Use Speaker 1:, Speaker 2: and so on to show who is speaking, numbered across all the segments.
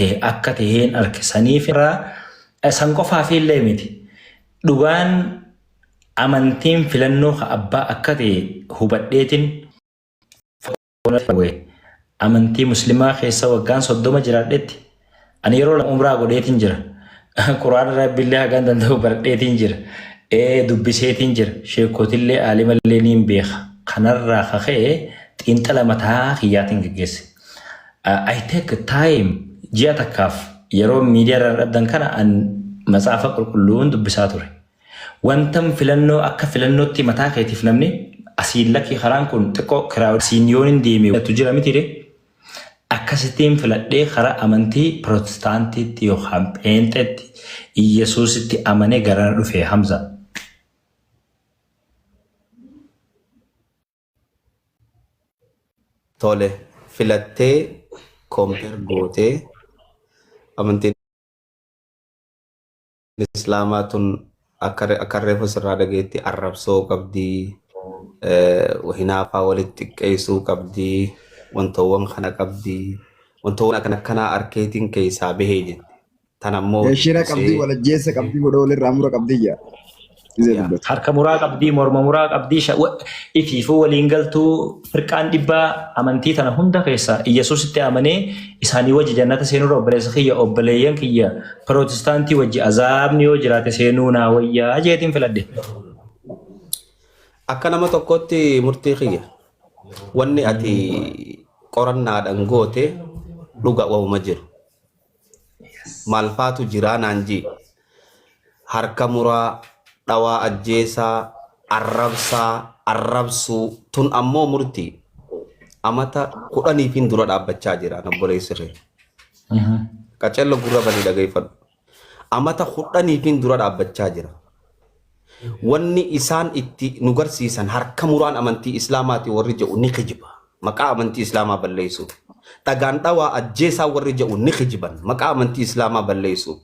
Speaker 1: ta'e akka ta'een arke. Saniif irraa san qofaaf illee miti. Dhugaan amantiin filannoo ka abbaa akka ta'e hubadheetin amantii muslimaa keessa waggaan 30 jiraadhetti ani yeroo lama umraa godheetin jira. Quraana rabbillee hagaan danda'u baradheetin jira. Dubbiseetin jira. Sheekotillee aalimallee niin beeka. Kanarraa kaka'e xiinxala mataa kiyyaatiin geggeesse. I take time ji'a takkaaf yeroo miidiyaa irraa dhabdan kana an matsaafa qulqulluun dubbisaa ture. Wantan filannoo akka filannootti mataa keetiif namni asiin lakkii karaan kun xiqqoo kiraa asiin yoon hin deeme tu jira miti ree? Akkasittiin filadhee karaa amantii pirootestaantiitti yookaan pheenxeetti Iyyasuusitti amanee garana dhufe Hamza.
Speaker 2: Tole, filattee compare gootee amantiin Islaamaa tun akka akka reefu sirraa dhageetti arrabsoo qabdi, hinaafaa walitti xiqqeessuu qabdi, wantoowwan kana qabdi, wantoowwan akkana akkanaa arkeetiin keessaa bahee jette. Tan ammoo
Speaker 3: Shira qabdii
Speaker 2: dubbisee
Speaker 3: wal ajjeessa qabdii godha walirraa mura qabdii jaa. Isee
Speaker 2: yaa
Speaker 3: dubbatu.
Speaker 1: Harka muraa qabdii, morma muraa qabdii, ifiifuu waliin galtuu firqaan dhibbaa amantii tana hunda keessa Iyyasuusitti amanee isaanii wajji jannata seenurra obboleessa kiyya obboleeyyan kiyya pirootestaantii wajji azaabni yoo jiraate seenuu naa wayyaa jeetiin filadhe.
Speaker 2: Akka nama tokkootti murtii kiyya wanni ati qorannaadhaan goote dhuga wahuma jiru. Maalfaatu jiraa naan jii. Harka muraa, dhawaa ajjeesaa, arrabsaa, arrabsuu tun ammoo murtii amata kudhaniifin dura dhaabbachaa jira obboleessi kee. Qacello gurra banii dhageeffadhu. Amata kudhaniifin dura dhaabbachaa jira. Wanni isaan itti nu garsiisan harka muraan amantii Islaamaati warri jedhu ni kijiba. Maqaa amantii Islaamaa balleessuuf. Dhagaan dhawaa ajjeesaa warri jedhu ni kijiban. Maqaa amantii Islaamaa balleessuuf.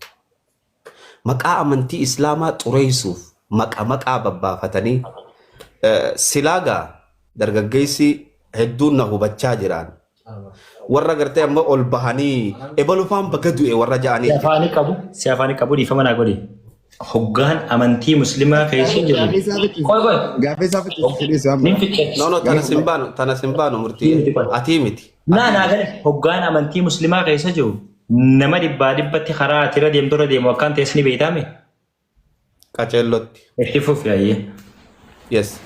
Speaker 2: Maqaa amantii Islaamaa xureessuuf maqa maqaa babbaafatanii silaa gaa dargaggeessi hedduun na hubachaa jiraan. Warra gartee amma ol bahanii ebalufaan baga du'e warra
Speaker 1: Si
Speaker 2: ja'anii jira.
Speaker 1: afaanii qabu, si afaanii qabu dhiifama naa godhi. Hoggaan amantii muslimaa keessa jiru.
Speaker 3: Gaaffii isaa ficcisiisi.
Speaker 1: Qoy qoy.
Speaker 3: Gaaffii isaa ficcisiisi dhiisi
Speaker 1: Nin
Speaker 3: amma.
Speaker 1: ficce.
Speaker 2: No no tana sin baanu tana sin baanu murtii
Speaker 1: Miti qoy.
Speaker 2: atii miti
Speaker 1: Naa
Speaker 2: atii
Speaker 1: naa
Speaker 2: miti.
Speaker 1: gale hoggaan amantii muslimaa keessa jiru nama dhibbaa dhibbatti karaa ati irra deemtu irra deemu akkaan ta'es ni beektaame.
Speaker 2: Qaceellotti.
Speaker 1: Itti fufi ayyee.
Speaker 2: Yes.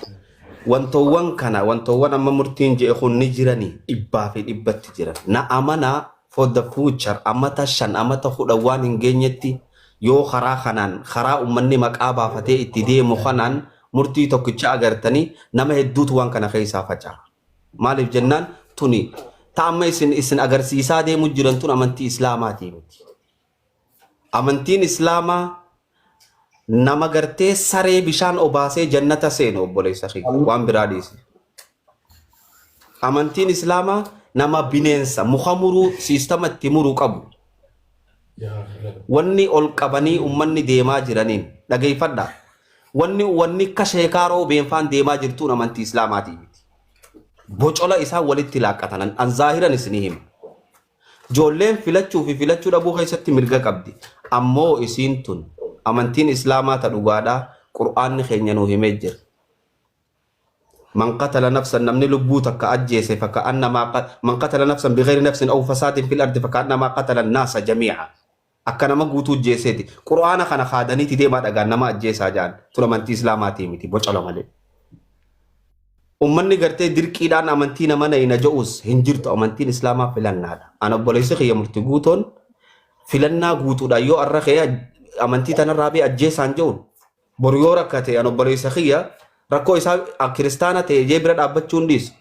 Speaker 2: Wantoowwan kana wantoowwan amma murtiin je'e kun ni jirani dhibbaa fi dhibbatti jiran. Na amanaa for the future amata 5 amata 10 waan hin geenyetti yoo karaa kanaan karaa ummanni maqaa baafatee itti deemu kanaan murtii tokkicha agartanii nama hedduutu waan kana keessaa faca'a. Maaliif jennaan tuni ta amma isin isin agarsiisaa deemu jiran tun amantii islaamaatii miti. Amantiin Islaamaa nama gartee saree bishaan obaasee jannata seenu obboleessa kiyya waan biraa dhiisi. Amantiin Islaamaa nama bineensa muka muruu siistama itti muru qabu. Wanni ol qabanii ummanni deemaa jiraniin dhageeffadha. Wanni wanni akka sheekaa roobeen faan deemaa jirtuun amantii Islaamaatii miti. Bocola isaan walitti laaqqatan an zaahiran isinii hima. Joolleen filachuu fi filachuu dhabuu keessatti mirga qabdi. Ammoo isiin tun amantiin Islaamaa ta dhugaadhaa Qur'aanni keenya nuu himee jira. Man qatala nafsan namni lubbuu takka ajjeese faka'annamaa man qatala nafsan bighayri nafsin aw fasaadin fil ardi faka'annamaa qatala naasa jamii'a. Akka nama guutuu ajjeeseeti. Qur'aana kana kaadaniiti deemaa dhagaan nama ajjeesaa ja'an. Tun amantii Islaamaatii miti bocola malee. Ummanni gartee dirqiidhaan amantii nama nayna ja'us hin jirtu amantiin Islaamaa filannaadha. An obboleessi kiyya murti guutoon filannaa guutuudhaan yoo arra kee amantii tanarraa bee ajjeesaan ja'uun boru yoo rakkate an obboleessa kiyya rakkoo isaa kiristaana ta'e jee bira dhaabbachuu hin dhiisu.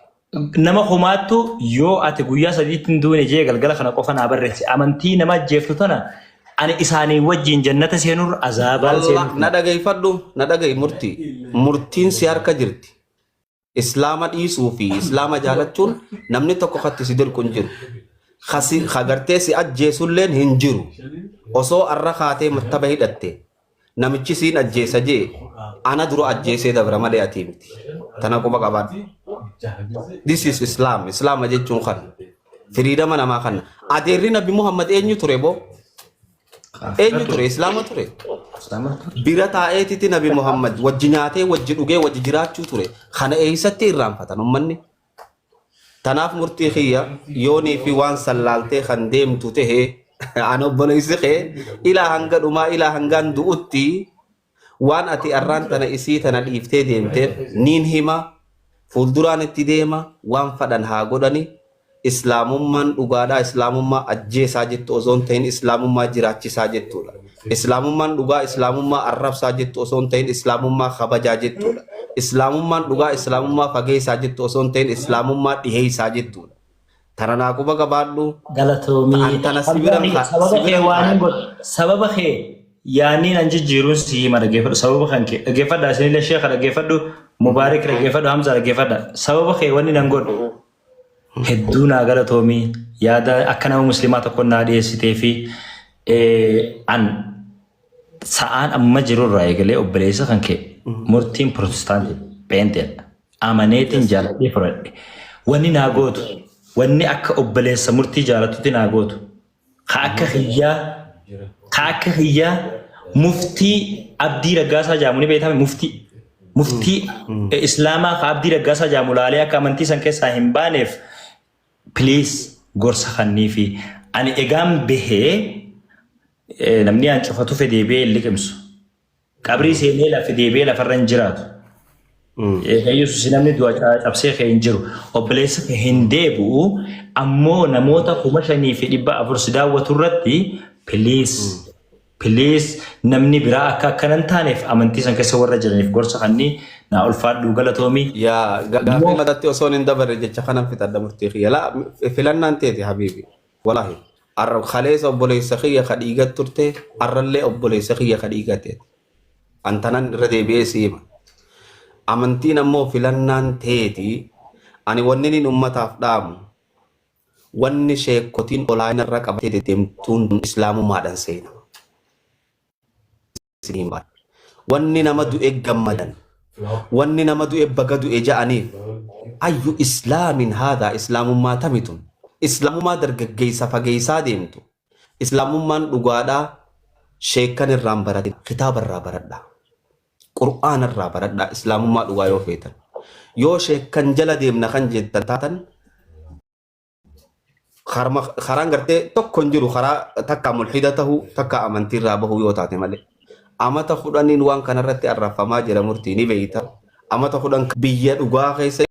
Speaker 1: Nama kumaattu yoo ati guyyaa sadiitti hin duune jee galgala kana qofa naa barreessi. Amantii nama ajjeeftu tana ani isaanii wajjin jannata seenurra azaabaan
Speaker 2: Wallah
Speaker 1: seenuu
Speaker 2: na dhageeffadhu na dhaga'i murtii murtiin si harka jirti. Islaama dhiisuu fi Islaama jaalachuun namni tokko katti si dirqu hin jiru. Ka si- Ka gartee si ajjeesulleen hin jiru. Osoo arra kaatee mattaba hidhatte namichi siin ajjeesa jee ana dura ajjeesee dabra malee atii miti. Tana quba qabaadhu. This is Islam. Islaama jechuun kana. Freedom namaa kanna. Adeerri Nabi Muhammad eenyu ture boo? Eenyu ture? Islaama ture. Bira taa'eetiti Nabi Muhammad wajji nyaatee, wajji dhugee, wajji jiraachuu ture. Kana eessatti irraanfatan ummanni? Tanaaf murtii kiyya yoonii fi waan sallaaltee kan deemtu tahe an obboleessi kee ilaa hanga dhumaa ilaa hangaan du'utti waan ati arraan tana isii tana dhiiftee deemteef niin hima, fuulduraan itti deema, waan fadhan haa godhani. Islaamummaan dhugaadhaa islaamummaa ajjeesaa jettu osoo hin ta'in islaamummaa jiraachisaa jettuudha. Islaamummaan dhugaa islaamummaa arrabsaa jettu osoo hin ta'in islaamummaa kabajaa jettuudha. Islaamummaan dhugaa islaamummaa fageessaa jettu osoo hin ta'in islaamummaa dhiheessaa jettuudha. Tana naa quba qabaadhu.
Speaker 1: Galatoomii.
Speaker 2: An tana si biran
Speaker 1: Sababa
Speaker 2: si
Speaker 1: kee
Speaker 2: biran
Speaker 1: waan hin
Speaker 2: kaa'e.
Speaker 1: godhe. Sababa kee yaaniin an jijjiiruun si hima, dhaggeeffadhu. Sababa kan kee dhaggeeffadha. Isinillee sheekha dhaggeeffadhu. Mubaarik dhaggeeffadhu. Hamza dhaggeeffadha. Sababa kee wanni nan godhu hedduu naa galatoomii, yaada akka nama musliimaa tokko naa dhiyeessitee fi an sa'aan amma jirurraa eegalee obboleessa kan kee murtiin Protestaantii pheenxeedha. Amaneetiin jaaladhee fudhadhe. Wanni naa gootu, wanni akka obboleessa murtii jaalatutti naa gootu, ka akka kiyyaa muftii Abdii Raggaasaa jaamu ni beekame, muftii Islaamaa ka Abdii Raggaasaa jaamu laalee akka amantii san keessaa hin baaneef please gorsa kannii fi ani egaan bahee namni aan cufatu fedhe deebi'ee hin liqimsu. Qabrii seenee lafa deebi'ee lafarra hin jiraatu. Yesuus namni du'a cabsee kee hin jiru. Obboleessa kee hin deebi'u. Ammoo namoota 5400 si daawwatu irratti please, please, namni biraa akka akkana hin taaneef amantii san keessa warra jiraniif gorsa kannii naa ulfaadhu, galatoomii.
Speaker 2: Yaa gaaffii mataatti osoo hin dabarre jecha kanan fixadha murtii kiyya. Laa, filannaan teeti habiibi. Wallahi. Arra kaleessa obboleessa kiyya ka dhiigat turte, arrallee obboleessa kiyya ka dhiigateeti. Antanan irra deebi'ee si hima. Amantiin ammoo filannaan teeti. Ani wanni niin ummataaf dhaamu, wanni sheekotiin olaanaa irra qabatee deddeemtuun islaamummaadhaan seena. Isiniin ba'a. Wanni nama du'e gammadan, wanni nama du'e baga du'e ja'aniif, ayyu islaamin haadhaa? Islaamummaa tamitun? Islaamummaa dargaggeessa fageessaa deemtu. Islaamummaan dhugaadhaa sheekkan irraan baratin, kitaaba irraa baradhaa. Qur'aana irraa baradhaa islaamummaa dhugaa yoo feetan. Yoo sheekkan jala deemna kan jettan taatan, karaan gartee tokko hin jiru, karaa takka mulhida tahuu takka amantii irraa bahuu yoo taate malee. Amata 10n waan kanarratti arraffamaa jira, murtii ni beeyta. Amata 10 biyya dhugaa keessa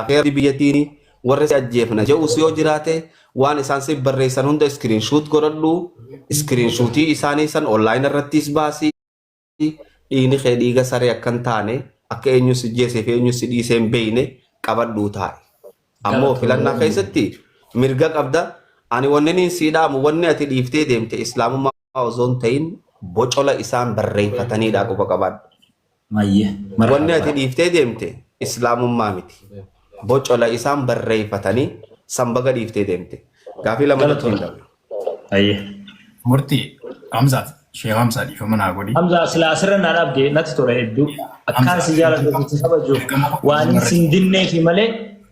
Speaker 2: biyyattiin warri si ajjeefna je'us yoo jiraate, waan isaan si barreessan hunda screenshot godhadhu, screenshotii isaanii san online irrattis baasii, dhiigni kee dhiiga saree akka hin taane, akka eenyu si jeesee fi eenyu si dhiisee hin beeyne qabadhuu taa'e. Ammoo filannaa keessatti mirga qabda. Ani wanni niin sii dhaamu, wanni ati dhiiftee deemte islaamummaa osoo hin ta'in bocola isaan barreeffataniidha, quba qabaadhu.
Speaker 1: Mayyee.
Speaker 2: Wanni ati dhiiftee deemte islaamummaa miti. Bocola isaan barreeffatanii san baga dhiiftee deemte. Gaafii lama
Speaker 1: Galatoomna.
Speaker 2: hin dhabu.
Speaker 1: Ayyee.
Speaker 4: Murtii Hamzaaf Sheekh Hamzaa dhiifama naa godhi.
Speaker 1: Hamza, silaa asirra naa dhaabde natti tola hedduu. Akkaan si jaaladhu, si kabajuuf waan sin dinneefi malee,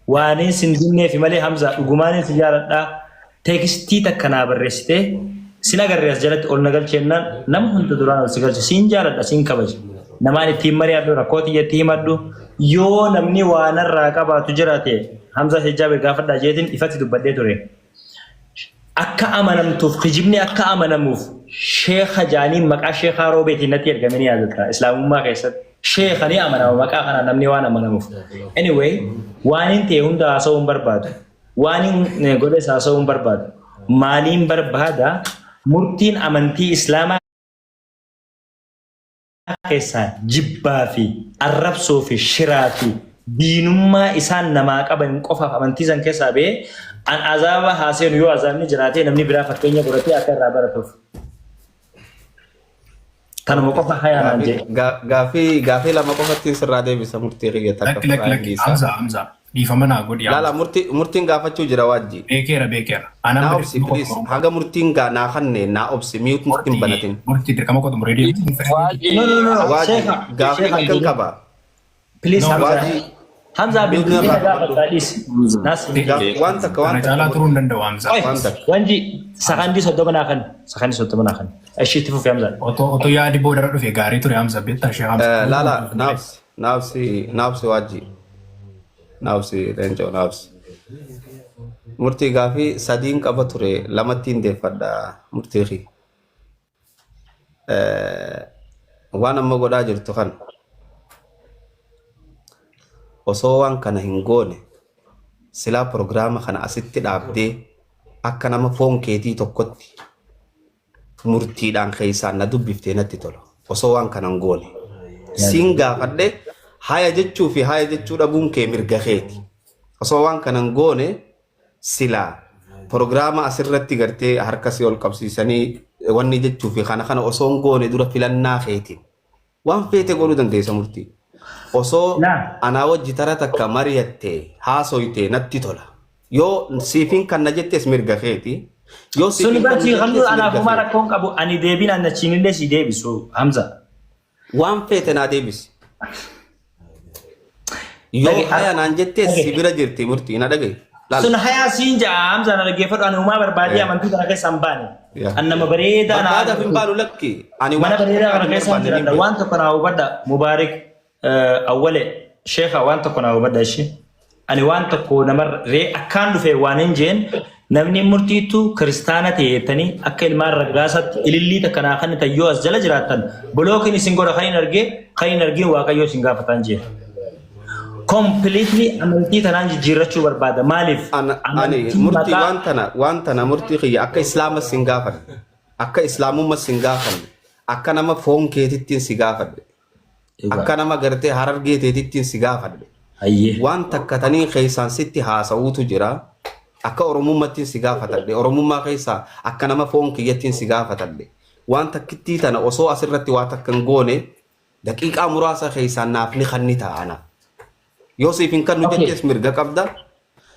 Speaker 1: waan sin dinneefi malee, Hamza, dhugumaan si jaaladhaa. Textii takka naa barreessitee sin agarree as jalatti ol na galcheennaan nama hunda duraan ol si galche. Siin jaaladha, siin kabaja. Namaan ittiin mari'adhu, rakkoo tiyyatti himadhu, yoo namni waa narraa qabaatu jiraate Hamza Hijaabe gaafadhaa jeetiin ifatti dubbadhee ture. Akka amanamtuuf, kijibni akka amanamuuf sheeka jaanii maqaa sheekaa roobeetiin natti ergame ni yaadatta islaamummaa keessatti. Sheeka ni amanama maqaa kanaan namni waan amanamuuf. Anyway, waan hin ta'e hunda haasa'uu hin barbaadu. Waan hin godhes haasa'uu hin barbaadu. Maaliin barbaada? Murtiin amantii islaamaa keessaa jibbaa fi arrabsoo fi shiraa fi diinummaa isaan namaa qaban qofaaf amantii san keessaa ba'ee an azaaba haaseenu, yoo azaabni jiraatee namni biraa fakkeenya godhatee akka irraa baratuuf. Kanuma qofa hayaanaan jee.
Speaker 2: Gaafii lama qofatti sirraa deebisa murtii kiyya takka
Speaker 4: Lakki, lakki,
Speaker 2: firraa hin
Speaker 4: lakki.
Speaker 2: dhiisa.
Speaker 4: Hamza, Hamza, dhiifama naa godhi.
Speaker 2: Laala,
Speaker 4: Hamza.
Speaker 2: murtiin gaafachuu jira waajji.
Speaker 4: Beekeera, beekeera. Anaan
Speaker 2: Naa obsi please, haga murtiin gaa naa kanne naa obsi, mute hin
Speaker 4: Murtii
Speaker 2: banatin.
Speaker 4: murtii dirqama qotu muree deemtu.
Speaker 1: No, no, no,
Speaker 2: Waajji
Speaker 1: sheeka
Speaker 2: gaafii
Speaker 1: sheeka
Speaker 2: akkan qaba.
Speaker 1: Please,
Speaker 4: No,
Speaker 1: Hamza.
Speaker 2: Waajji
Speaker 1: Hamzaa
Speaker 2: Mute
Speaker 1: bilbilii
Speaker 2: narraa
Speaker 1: na
Speaker 2: qabadhu.
Speaker 1: gaafataa dhiisi. Naas
Speaker 2: Waan takka waan
Speaker 4: Kana
Speaker 2: takka
Speaker 4: caalaa turuu hin danda'u Hamzaa.
Speaker 1: Oye,
Speaker 2: waan takka.
Speaker 1: wanji sakandii 30 naa kan sakandii 30 naa kan. Ishii itti fufi Hamzaa.
Speaker 4: Otoo yaadi boodarra dhufe gaarii ture Hamza beektaa Sheekh Hamza.
Speaker 2: Laala naafsi naafsi naafsi waajji naafsi leencoo naafsi. Murtii gaafii sadiin qaba ture lamatti hin deeffadha murtii kee. Waan amma godhaa jirtu kana osoo waan kana hin goone silaa proogiraama kana asitti dhaabdee akka nama foon keetii tokkotti murtiidhaan keessaan na dubbiftee natti tola. Osoo waan kana hin goone. Siin gaafadhe haya jechuu fi haya jechuu dhabuun kee mirga keeti. Osoo waan kana hin goone silaa proogiraama asirratti gartee harka si ol qabsiisanii wanni jechuu fi kana kana osoo hin goone dura filannaa keetiin. Waan feete godhuu dandeessa murtii. Osoo
Speaker 1: Laa.
Speaker 2: anaa wajji tara takka mari'attee haasoytee natti tola. Yoo siifin kan na jettes mirga keeti. Yoo
Speaker 1: Sun
Speaker 2: siifin kan na
Speaker 1: bartii
Speaker 2: jettes
Speaker 1: kamtu anaaf
Speaker 2: mirga
Speaker 1: homaa
Speaker 2: keeti.
Speaker 1: rakkoon qabu ani deebiin an achiinillee si deebisu Hamza.
Speaker 2: Waan feete naa deebisi. Yoo
Speaker 1: Dhage
Speaker 2: haya naan jettes si
Speaker 1: dhage.
Speaker 2: bira jirti murtii na dhagaye. Laal.
Speaker 1: Sun hayaa siin ja'a Hamza na dhaggeeffadhu ani homaa barbaadee amantii kana keessa hin baane. An nama bareedaa naa
Speaker 2: Barbaadaaf hin baanu lakki. Ani
Speaker 1: mana
Speaker 2: waan
Speaker 1: bareedaa
Speaker 2: takka
Speaker 1: kana
Speaker 2: hin
Speaker 1: keessa hin
Speaker 2: barbaanne nin
Speaker 1: jiraadha.
Speaker 2: beeka.
Speaker 1: Waan tokko naa hubadha Mubaarik Awwale Sheekha waan tokko naa hubadha ishee. Ani waan tokko namarra ree akkaan dhufe waan hin jeen namni murtiittu kiristaana ta'e jettanii akka ilmaan raggaasaatti ilillii takka naa kan yoo as jala jiraattan blockiin isin godha kan hin argee kan hin argin waaqayyo isin gaafataan jeen. Completely amantii tanaan jijjiirrachuu barbaada. Maaliif?
Speaker 2: Ani
Speaker 1: Amantii
Speaker 2: murtii
Speaker 1: maqaa
Speaker 2: waan tana murtii kiyya akka islaama sin gaafadhe. Akka islaamummaa sin gaafanne. Akka nama foon keetittiin si gaafadhe. Akka nama gartee harargee teetittiin si gaafadhe.
Speaker 1: Hayyee.
Speaker 2: Waan takka tanii keessaan sitti haasa'uutu jira. Akka oromummaattiin si gaafatadhe. Oromummaa keessaa akka nama foon kiyyattiin si gaafatadhe. Waan takkittii tana osoo asirratti waa takka hin goone daqiiqaa muraasa keessaan naaf ni kanni ta'a. Yoo siif hin kannu jettes mirga qabda.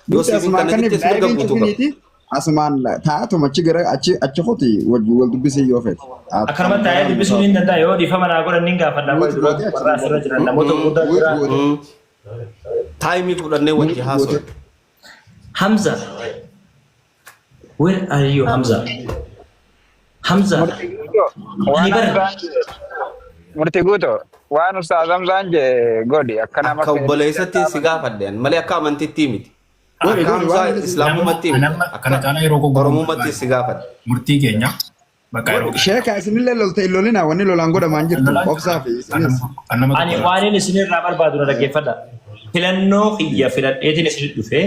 Speaker 2: Yoo
Speaker 3: Nuti
Speaker 2: siif hin
Speaker 3: asumaan
Speaker 2: kanna
Speaker 3: kaniif
Speaker 2: jettes mirga
Speaker 3: liveiin
Speaker 2: guutuu qabda.
Speaker 3: cufiniiti. Asumaan taa'atuma achi gara achi achi kuti wal dubbisee yoo feete.
Speaker 1: Akkanumatti taa'ee dubbisuun hin danda'a yoo dhiifama naa godhan ni gaafadha.
Speaker 3: Mute
Speaker 1: Dura
Speaker 3: gootee achi
Speaker 1: warra asirra jiran namoota gurguddaa
Speaker 3: Mute
Speaker 1: jira.
Speaker 3: gootee.
Speaker 2: Timeii fudhannee wajji
Speaker 3: Mute
Speaker 2: haasofne.
Speaker 3: gootee.
Speaker 1: Hamza, where are you Hamza? Hamza,
Speaker 5: Murtii guutuu waan
Speaker 1: ani bara
Speaker 5: Hamzaan jee murtii guutuu waan Ustaaz Hamzaan jee godhi akka nama
Speaker 2: Akka obboleessatti si gaafadhe ani malee akka amantiitti miti.
Speaker 3: Godhi
Speaker 2: Akka
Speaker 3: godhi
Speaker 2: Hamzaa
Speaker 3: waan inni si
Speaker 2: islaamummaatti miti.
Speaker 4: Nama
Speaker 2: Akka
Speaker 4: kana caalaa yeroo goggogu
Speaker 2: oromummaatti si gaafadhe.
Speaker 4: murtii keenya bakka yeroo
Speaker 3: Sheeka isinillee lolte hin lolina wanni lolaan godhamaan jirtu obsaa fi isinis.
Speaker 4: nama
Speaker 1: ani
Speaker 4: tokko
Speaker 1: waan inni isinirraa barbaadu na dhaggeeffadha. Filannoo kiyya filadheetiin isin dhufee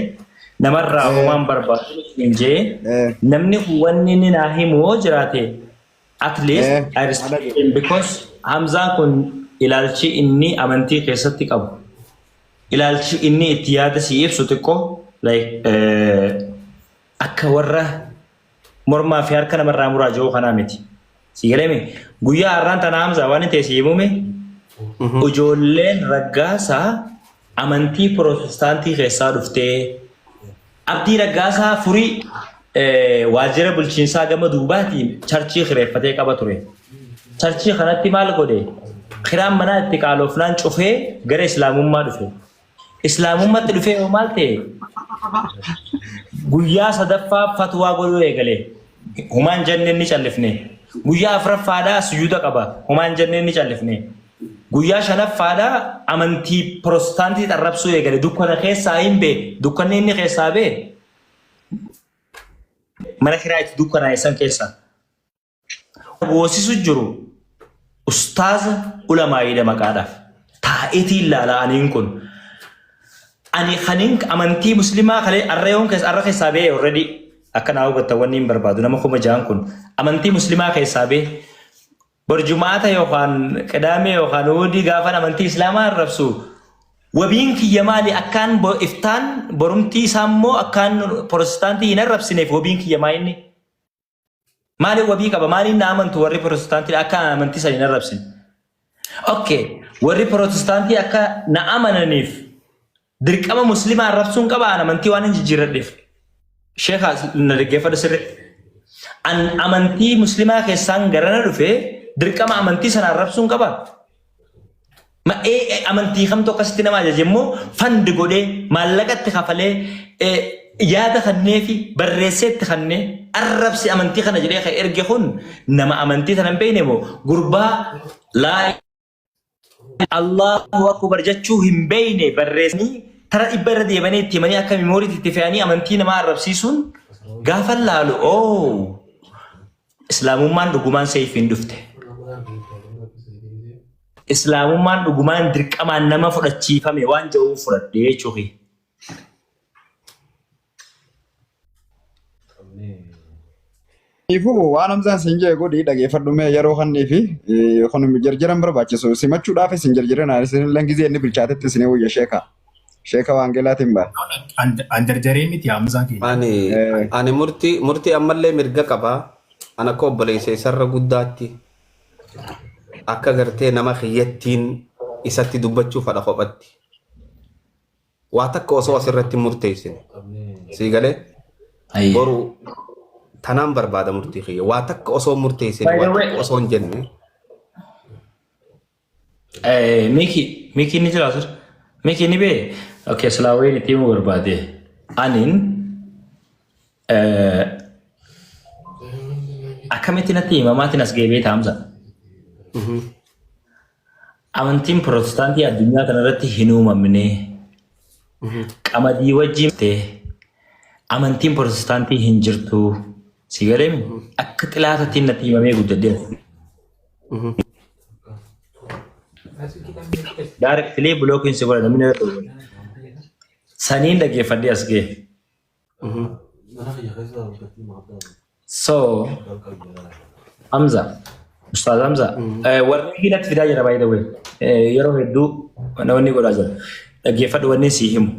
Speaker 1: namarraa homaan barbaadu hin jee namni kun wanni inni naa himu yoo jiraate at least I respect him because Hamzaan kun ilaalchi inni amantii keessatti qabu ilaalchi inni itti yaada si ibsu xiqqoo like akka warra mormaa fi harka namarraa muraa jiru kanaa miti. Si galame guyyaa har'aan tana Hamzaa waan ta'e si himume ijoolleen raggaasaa amantii pirootestaantii keessaa dhuftee Abdii Raggaasaa furii waajjira bulchiinsaa gama duubaatiin churchii kireeffatee qaba ture. Churchii kanatti maal godhe? Kiraan manaa itti qaaloofnaan cufee gara islaamummaa dhufe. Islaamummaatti dhufee yoo maal ta'e guyyaa sadaffaa fatwaa godhuu eegale. Humaan jenneen ni callifne. Guyyaa afuraffaadhaa sujuuda qaba. Humaan jenneen ni callifne. Guyyaa shanaffaadhaa amantii pirootestaantii arrabsuu eegale. Dukkana keessaa hin bee. Dukkanni inni keessaa bee mana kiraa itti dukkanaa'e san keessaa. Boosisu jiru ustaaza ulamaayiidha maqaadhaaf. Taa'eetii ilaala aniin kun. Ani kanin amantii muslimaa kalee arra yoon keessa arra keessaa bee already akka naa hubattan wanni hin barbaadu nama 6000 kun amantii muslimaa keessaa bee borjumaata yookaan qidaamee yookaan huudii gaafan amantii islaamaa arrabsu wabiin kiyya maali akkaan iftaan borumtii isaa immoo akkaan protestaantii hin arrabsineef wabiin kiyya maa inni maaliin wabii qaba maaliin na amantu warri protestaantii akka amantii sana hin arrabsine? Okay, warri protestaantii akka na amananiif dirqama muslimaa arrabsuun qaba an amantii waan hin jijjiirradheef. Sheekha na dhaggeeffadhu sirri. An amantii muslimaa keessaan garana dhufe dirqama amantii sana arrabsuun qaba. Amantii kamtu akkasitti nama ajaje immoo fandi godhee maallaqatti kafalee yaada kannee fi barreessee itti kannee arrabsi amantii kana jedhee kan erge kun nama amantii sana hin beekne moo gurbaa laa Allahu akbar jechuu hin beekne barreessanii tara dhibba irra deebanii itti himanii akka miimooriitti itti fe'anii amantii namaa arrabsiisuun gaafa laalu oo islaamummaan dhugumaan seefiin dhufte. Islaamummaan dhugumaan dirqamaan nama fudhachiifame waan jedhuun fudhadhe jechuufi.
Speaker 3: Kanaafuu waan Hamzaan siin jedhe godhii dhageeffadhu mee yeroo kannii fi kun jarjaran barbaachisu simachuudhaaf isin jarjaran isin illee gizee inni bilchaatetti isin wayya sheeka. Sheeka waangeelaatiin ba'a.
Speaker 4: An jarjaree miti Hamzaa keenya.
Speaker 2: Ani ani murtii murtii ammallee mirga qaba. An akka obboleessa isarra guddaatti akka gartee nama kiyyattiin isatti dubbachuu fadha kophatti. Waa takka osoo asirratti hin murteessine. Sii galee boru tanaan barbaada murtii kiyya. Waa takka osoo hin murteessine
Speaker 1: By the
Speaker 2: waa
Speaker 1: way,
Speaker 2: takka osoo hin jenne.
Speaker 1: Miki, Miki ni jira sir. Miki ni bee. Okay, silaa wayiin itti himuu barbaade. Anin akkamitti natti himamaatiin as ga'ee beektaa Hamza? Amantiin Pirotestaantii addunyaa kanarratti hin uumamne. Qamadii wajjin ta'e amantiin Pirotestaantii hin jirtu. Si galeemi? Akka xilaatatti natti himamee guddadheera. Directly blocking si godha namni irratti godha. Saniin dhaggeeffadhee as ga'e. So, Hamza, Ustaaz Hamza, warri natti fidaa jira by the way. Yeroo hedduu namoonni godhaa jira. Dhaggeeffadhu wanni sii himu.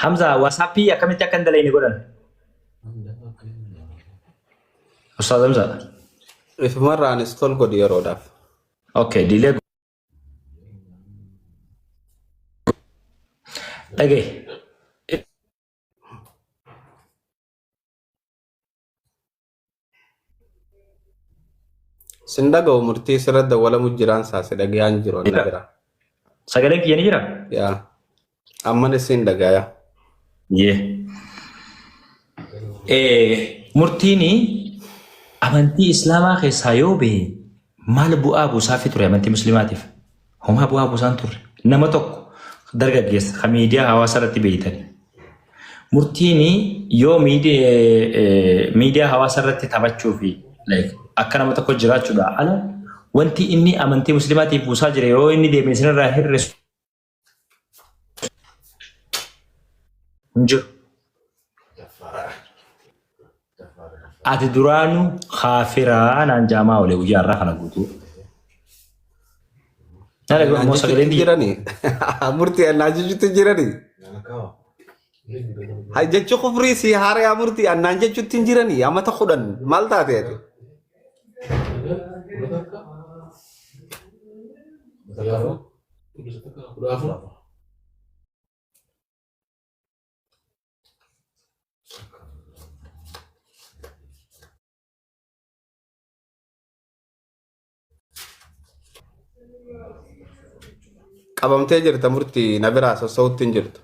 Speaker 1: Hamza, WhatsAppii akkamitti akka hin dalayne godhan? Ustaaz Hamza.
Speaker 2: Ifumarraa install godhi yeroodhaaf.
Speaker 1: Okay, diilee dhagaye.
Speaker 2: Sin dhaga'u murtii sirra dawwalamu jiraan saa si dhagayaan jiru anna bira.
Speaker 1: Sagaleen kiyya ni jira?
Speaker 2: Yaa. Amman isin dhagaya.
Speaker 1: Yee. Murtiin amantii Islaamaa keessaa yoo bahe maal bu'aa buusaafi ture amantii Muslimaatiif? Homaa bu'aa buusaan turre. Nama tokko dargaggeessa kan miidiyaa hawaasaa irratti beeytan. Murtiin yoo miidiyaa hawaasaa irratti taphachuu fi akka nama tokko jiraachuudha ala wanti inni amantii Muslimaatiif buusaa jira yoo inni deeme isinirraa hir'isu hin jiru. Ati duraanu kaafiraa naan jaamaa oole guyyaa har'aa kana guutuu. Na dhaga'u
Speaker 2: Naan
Speaker 1: immoo
Speaker 2: jechuutti
Speaker 1: sagaleen tiyya.
Speaker 2: jirani. Murtii naan jechuutti jirani. Hay jechi kufrii si haarayaa murtii annaan jechuutti hin jirani. Amata 10 maal taate ati? Qabamtee jirta murtii na biraa sossa'utti hin jirtu.